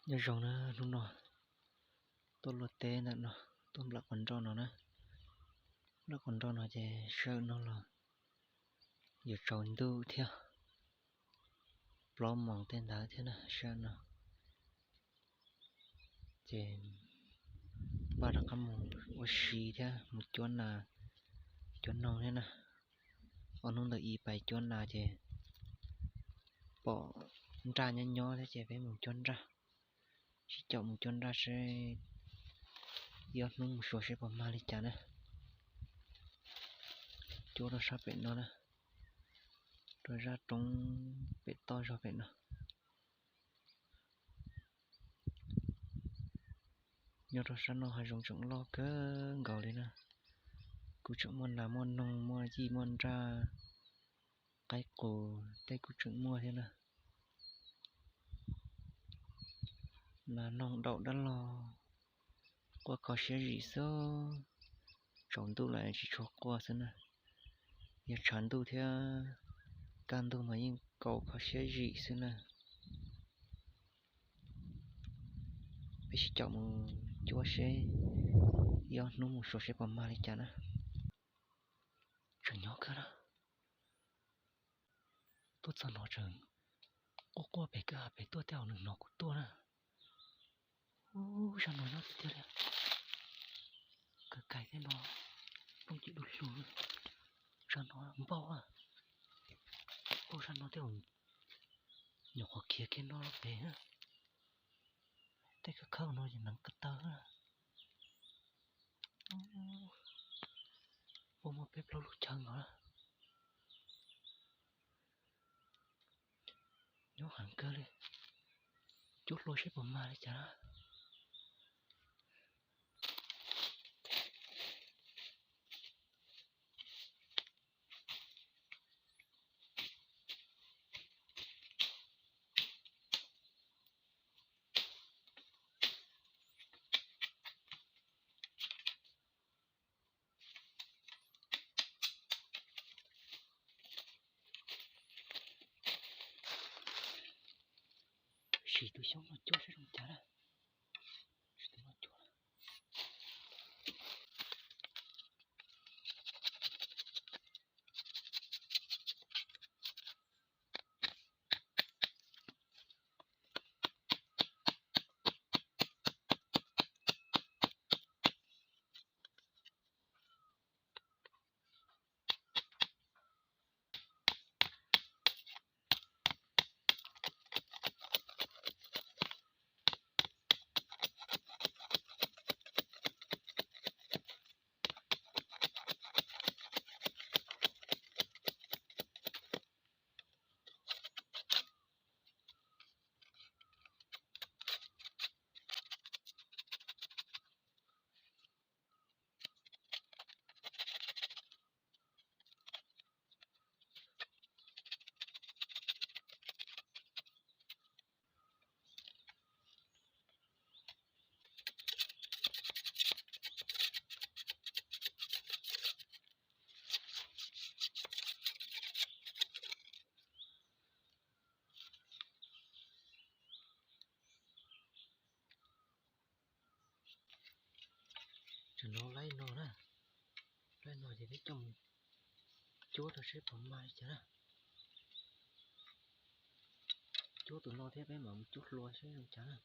Nyob zoo na, hnub no tuaj luaj teb ntawm no, tuaj nplawm qhov nroj no na. Nplawm qhov nroj no ces sij hawm no los yuav tsaus ntuj thiab, plaub moos tej ntawd thiab na sij hawm no. Ces npaj rov qab mus ua si thiab mus cuab nas cuab noog thiab na. Ob hnub ntawd ib pais cuab nas ces pom nraj nyob nyob thiab ces peb mus cuab nraj. Sib caum mus cuab nraj seb ib ob hnub mus xyuas seb puas mag li cas na. Cuab rau sab pem no na, rau zaj roob pem toj zog pem no. Nyob rau sab no hav zoov tseem loj kawg nkaus li na. Kuj tseem muaj nas muaj noog muaj yij muaj nraj, qaib qus tej kuj tseem muaj thiab na. Nas noog daum dab laug, quaj kho siab zim xwb, tsaus ntuj lawm tsis tshua quaj xwb na. Yog tshav ntuj thiab kaj ntug mas yeej kaus kho siab zim xwb na. Peb sib caum mus cuab seb ib ob hnub mus xyuas seb puas mag li cas na. Tseem nyob kawg na. Tuaj txog no tseem quaj quaj pem kwj ha pem tuaj tej zaum nws hnov kuv tuaj na. Ub, sab no nyob tiag tiag li. Kawg kais tej no phooj ywg du lug. Sab no npau a. Ub, sab no tej zaum nyuam qhuav khiav kiag no los pem na. Tej khawb khawb no ces neev ko taw. Puas muaj peb plaub lub chaw nkaus na. Nyob heev kawg li. Cuab hlua seb puas mag li cas na. Sim tus xyoob no cuab seb zoo cas na. Sim tus no cuab. Tseem no laib no na, laib no ces peb coj mus cuab rau seb puas mag li cas na. Cuab tus no thiab peb mam mus cuab hlua seb zoo cas na.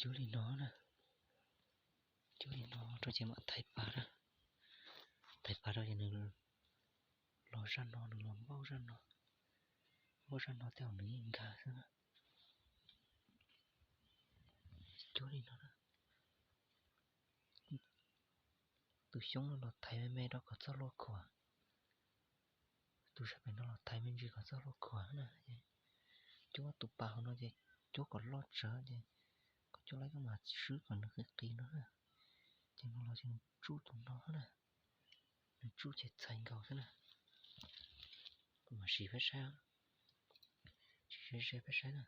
Cuab li no na, cuab li no rau ces mam thaiv pas na. Thaiv pas rau ces nws los zaj no, nws los npaum zaj no, npaum zaj no tej zaum nws yeej nkag xwb na. Cuab li no na. Tus xyoob no los thaiv me me rau kom txoj hlua khuam. Tus sab pem no los thaiv me ntsis kom txoj hlua khuam na. Cuab tus pas hauv no ces cuab kom loj tsawv ces kom cuab lawm koj mam swb kom nws qis qis no na. Ces no los ces nws tsuj tus no na. Nws tsuj ces txhais nkaus xwb na. Kuv mam sim peb saib, sim ze ze peb saib na.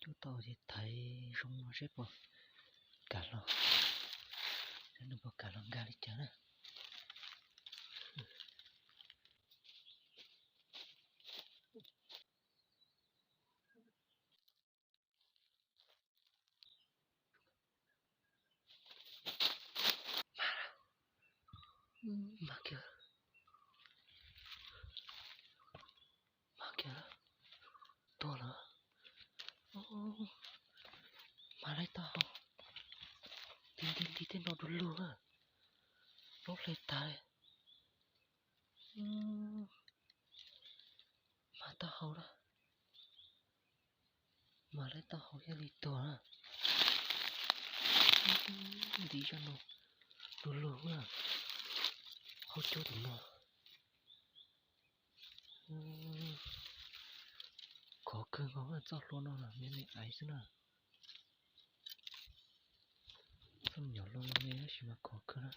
Cuab tau ces thaiv zoo no seb puas kam los, seb nws puas kam los nkag li cas na. Mag kiag, mag kiag, tuag lawm. Mag laib taub hau, nti nti nti tej no du lug, lub hle tag li. Mag taub hau na, mag laib taub hau thiaj li tuag na. Nti zaj no du lug na, hauv cuab tim no. Khov kawg nkaus txoj hlua no me me aiv xwb na. Txoj me nyuam hlua no me tab sis mas khov kawg na.